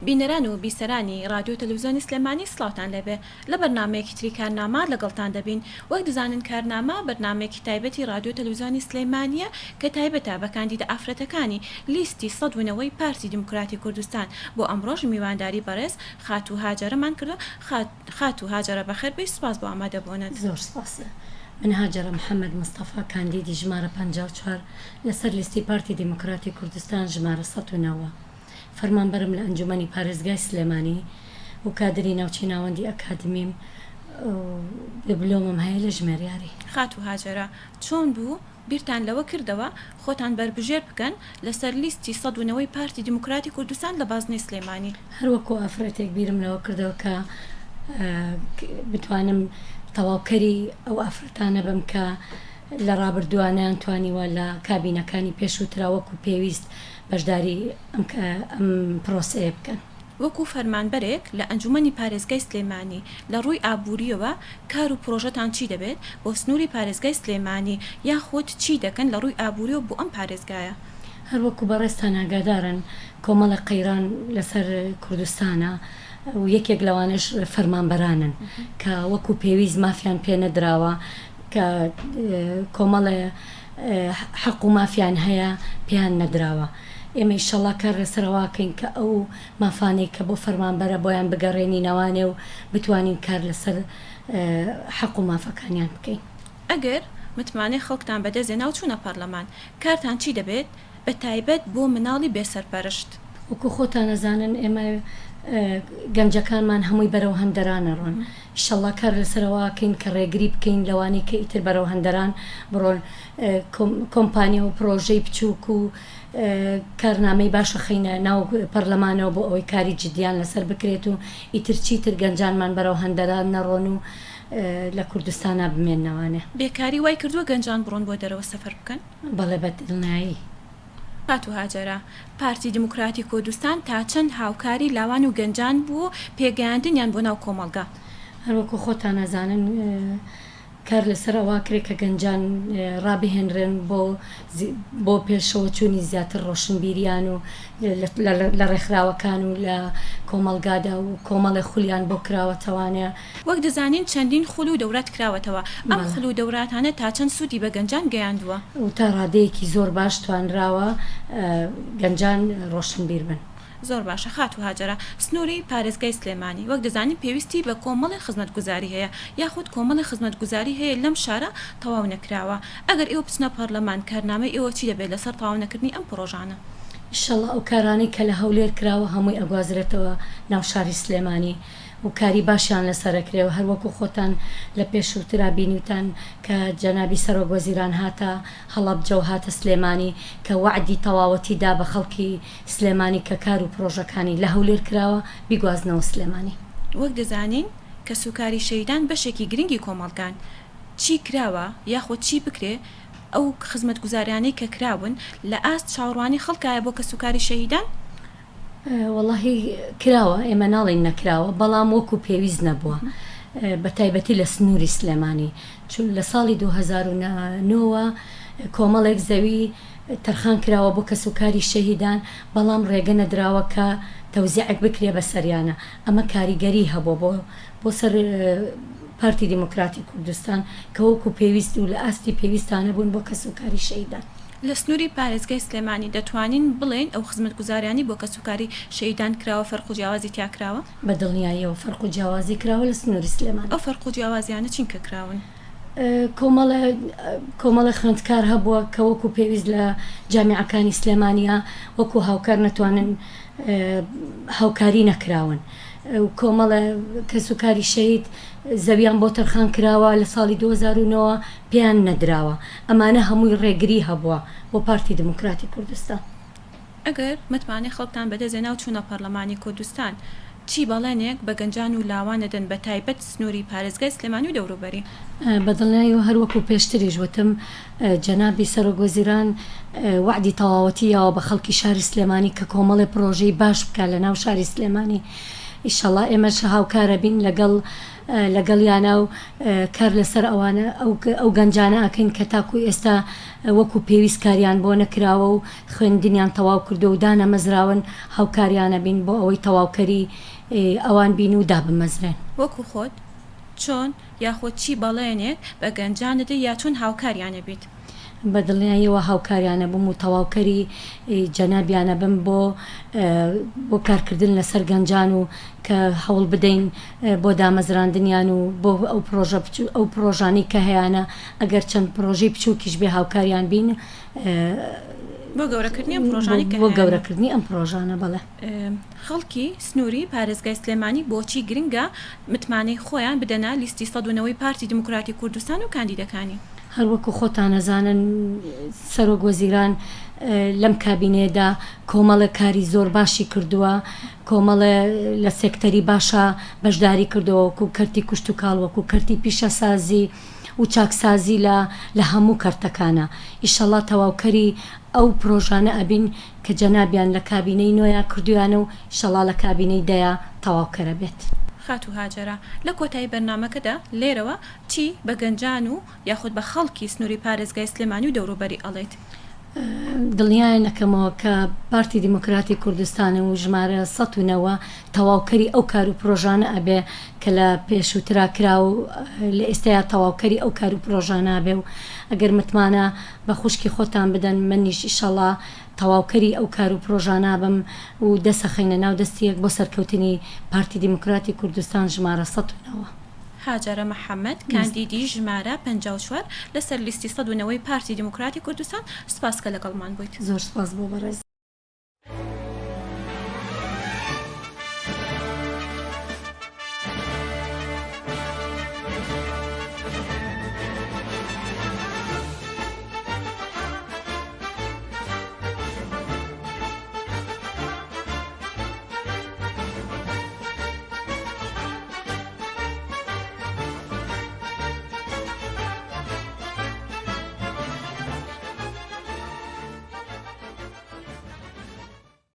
بینەران و بیسەرانی ڕادیۆ تەلەفزیۆنی سلێمانی سڵاوتان لێبێ لە بەرنامەیەکی تری کارنامە لەگەڵتان دەبین وەک دەزانن کارنامە بەرنامەیەکی تایبەتی ڕادیۆ تەلەفزیۆنی سلێمانیە کە تایبەتە بە کاندیدە ئافرەتەکانی لیستی 190 پارتی دیموکراتی کوردستان بۆ ئەمڕۆش میوانداری بەڕێز خاتوو هاجەرەمان کردوە خاتوو هاجەرە بەخێر بێی سوپاس بۆ ئامادەبوونت. زۆر سوپاس. من هاجەرە محەمەد مستەفا کاندیدی ژمارە 54 لەسەر لیستی پارتی دیموکراتی کوردستان ژمارە 190 فەرمانبەرم لە ئەنجومەنی پارێزگای سلێمانی و کادری ناوچەی ناوەندی ئەکادمیم و دبلۆمم هەیە لە ژمێریاری. خاتوو هاجەرە چۆن بوو بیرتان لەوە کردەوە خۆتان بەربژێر بکەن لەسەر لیستی 190 پارتی دیموکراتی کوردستان لە بازنەی سلێمانی؟ هەر وەکو ئافرەتێک بیرم لەوە کردەوە کە بتوانم تەواوکەری ئەو ئافرەتانە بم کە لە ڕابردووە نەیانتوانیوە لە کابینەکانی پێشووترا وەکو پێویست بەشداری ئەم پرۆسەیە بکەن. وەکو فەرمانبەرێک لە ئەنجومەنی پارێزگای سلێمانی لە ڕووی ئابوورییەوە کار و پرۆژەتان چی دەبێت بۆ سنووری پارێزگای سلێمانی یاخود چی دەکەن لە ڕووی ئابوورییەوە بۆ ئەم پارێزگایە؟ هەر وەکو بەڕێزتان ئاگادارن کۆمەڵێک قەیران لەسەر کوردستانە و یەکێک لەوانەش فەرمانبەرانن کە وەکو پێویست مافیان پێ نەدراوە کە کۆمەڵێ حەق و مافیان هەیە پێیان نەدراوە ئێمە ئیشەڵا کار لەسەر ئەوە ئەکەین کە ئەو مافانەی کە بۆ فەرمانبەرە بۆیان بگەڕێنینەوانێ و بتوانین کار لەسەر حەق و مافەکانیان بکەین. ئەگەر متمانەی خەڵکتان بەدەست هێنا و چوونە پەرلەمان کارتان چی دەبێت بە تایبەت بۆ مناڵی بێ سەرپەرشت؟ وەکو خۆتان ئەزانن ئێمە گەنجەکانمان هەمووی بەرەو هەندەران ئەڕۆن ئیشەڵا کار لەسەر ئەوە ئەکەین کە ڕێگری بکەین لەوانەی کە ئیتر بەرەو هەندەران بڕۆن کۆمپانیا و پڕۆژەی بچووک و کارنامەی باش ئەخەینە ناو پەرلەمانەوە بۆ ئەوەی کاری جدیان لەسەر بکرێت و ئیتر چیتر گەنجانمان بەرەو هەندەران نەڕۆن و لە کوردستانا بمێننەوانێ. بێکاری وای کردووە گەنجان بڕۆن بۆ دەرەوە سەفەر بکەن؟ بەڵێ بە دڵنیایی. خاتوو هاجەرە، پارتی دیموکراتی کوردستان تا چەند هاوکاری لاوان و گەنجان بوو و پێگەیاندنیان بۆ ناو کۆمەڵگا؟ هەروەکو خۆتان ئەزانن کار لەسەر ئەوە ئەکرێ کە گەنجان ڕابهێنرێن بۆ بۆ پێشەوە چوونی زیاتر ڕۆشنبیریان و لە ڕێکخراوەکان و لە کۆمەڵگادا و کۆمەڵێ خولیان بۆ کراوەتەوانێ. وەک دەزانین چەندین خول و دەورات کراوەتەوە، ئەم خول و دەوراتانە تا چەند سوودی بە گەنجان گەیاندووە؟ و تا ڕادەیەکی زۆر باش توانراوە گەنجان ڕۆشنبیر بن. زۆر باشە خاتوو هاجەرە، سنووری پارێزگای سلێمانی وەک دەزانین پێویستی بە کۆمەڵێک خزمەتگوزاری هەیە یاخود کۆمەڵێک خزمەتگوزاری هەیە لەم شارە تەواو نەکراوە، ئەگەر ئێوە بچنە پەڕلەمان کارنامەی ئێوە چی دەبێت لەسەر تەواو نەکردنی ئەم پڕۆژانە؟ ئیشەڵا ئەو کارانەی کە لە هەولێر کراوە هەمووی ئەگوازرێتەوە ناو شاری سلێمانی و کاری باشیان لەسەر ئەکرێ و هەر وەکو خۆتان لە پێشووترا بینیوتان کە جەنابی سەرۆک وەزیران هاتە هەڵەبجە و هاتە سلێمانی کە وەعدی تەواوەتی دا بە خەڵکی سلێمانی کە کار و پرۆژەکانی لە هەولێر کراوە بیگوازنەوە سلێمانی. وەک دەزانین کەسوکاری شەهیدان بەشێکی گرنگی کۆمەڵگان، چی کراوە یاخود چی بکرێ ئەو خزمەتگوزاریانەی کە کراون لە ئاست چاوەڕوانی خەڵکایە بۆ کەسوکاری شەهیدان؟ وەڵاهی کراوە ئێمە ناڵێین نەکراوە بەڵام وەکو پێویست نەبووە بە تایبەتی لە سنووری سلێمانی چون لە ساڵی 2009 وە کۆمەڵێک زەوی تەرخان کراوە بۆ کەسوکاری شەهیدان بەڵام ڕێگە نەدراوە کە تەوزیعێک بکرێ بەسەریانە ئەمە کاریگەری هەبووە بۆ بۆ سەر پارتی دیموکراتی کوردستان کە وەکو پێویست و لە ئاستی پێویستا نەبوون بۆ کەسوکاری شەهیدان. لە سنووری پارێزگای سلێمانی دەتوانین بڵێین ئەو خزمەتگوزاریانەی بۆ کەسوکاری شەهیدان کراوە فەرق و جیاوازی تیا کراوە؟ بە دڵنیاییەوە فەرق و جیاوازی کراوە لە سنووری سلێمانی. ئەو فەرق و جیاوازیانە چین کە کراون؟ کۆمەڵێ کۆمەڵێ خوێندکار هەبووە کە وەکو پێویست لە جامیعەکانی سلێمانیا وەکو هاوکار نەتوانن هاوکاری نەکراون و کۆمەڵێ کەسوکاری شەهید زەویان بۆ تەرخان کراوە لە ساڵی 2009 پێیان نەدراوە ئەمانە هەمووی ڕێگری هەبووە بۆ پارتی دیموکراتی کوردستان. ئەگەر متمانەی خەڵکتان بەدەست هێنا و چوونە پەڕلەمانی کوردستان، چی بەڵێنێک بە گەنجان و لاوان دەدەن بە تایبەت سنووری پارێزگای سلێمانی و دەوروبەری؟ بە دڵنیایەوە هەر وەکو پێشتریش وتم جەنابی سەرۆک وەزیران وەعدی تەواوەتی یاوە بە خەڵکی شاری سلێمانی کە کۆمەڵێ پڕۆژەی باش بکات لە ناو شاری سلێمانی. ئیشەڵا ئێمەش هاوکارەبین لەگەڵ لەگەڵیانا و کار لەسەر ئەوانە ئەو گەنجانە ئەکەین کە تاکو ئێستا وەکو پێویست کاریان بۆ نەکراوە و خوێندنیان تەواو کردووە و دانەمەزراون هاوکاریانەبین بۆ ئەوەی تەواوکەری ئەوان بین و دابمەزرێن. وەکو خۆت چۆن یاخود چی بەڵێنێک بە گەنجان دەدەی یا چۆن هاوکاریان ئەبیت؟ بە دڵنیاییەوە هاوکاریان ئەبم و تەواوکەری جەنابیان ئەبم بۆ بۆ کارکردن لەسەر گەنجان و کە هەوڵ بدەین بۆ دامەزراندنیان و بۆ ئەو پرۆژە ئەو پرۆژانەی کە هەیانە ئەگەر چەند پرۆژەی بچووکیش بێ هاوکاریان بین بۆ گەورەکردنی ئەم پرۆژانەی کە بۆ گەورەکردنی ئەم پرۆژانە بەڵێ. خەڵکی سنووری پارێزگای سلێمانی بۆچی گرنگە متمانەی خۆیان بدەنە لیستی 190 پارتی دیموکراتی کوردستان و کاندیدەکانی؟ هەر وەکو خۆتان ئەزانن سەرۆک وەزیران لەم کابینەیەدا کۆمەڵێ کاری زۆر باشی کردووە، کۆمەڵێ لە سێکتەری باشا بەشداری کردووە وەکو کەرتی کوشتوکاڵ، وەکو کەرتی پیشەسازی و چاکسازی لە لە هەموو کەرتەکانا. ئیشەڵا تەواوکەری ئەو پرۆژانە ئەبین کە جەنابیان لە کابینەی نۆیا کردوویانە و ئیشەڵا لە کابینەی دەیا تەواوکەرە بێت. خاتوو هاجەرە، لە کۆتایی بەرنامەکەدا لێرەوە چی بە گەنجان و یاخود بە خەڵکی سنووری پارێزگای سلێمانی و دەوروبەری ئەڵێیت؟ دڵنیایان ئەکەمەوە کە پارتی دیموکراتی کوردستان و ژمارە 190 تەواوکەری ئەو کار و پرۆژانە ئەبێ کە لە پێشووترا کرا و لە ئێستایا تەواوکەری ئەو کار و پرۆژانە ئەبێ و ئەگەر متمانە بە خوشکی خۆتان بدەن منیش ئیشەڵا تەواوکەری ئەو کار و پرۆژانە ئەبم و دەست ئەخەینە ناو دەستی یەک بۆ سەرکەوتنی پارتی دیموکراتی کوردستان ژمارە 190. هاجەرە محەمەد، کاندیدی ژمارە 54 لەسەر لیستی 190 پارتی دیموکراتی کوردستان، سوپاس کە لەگەڵمان بوویت. زۆر سوپاس بۆ بەڕێز.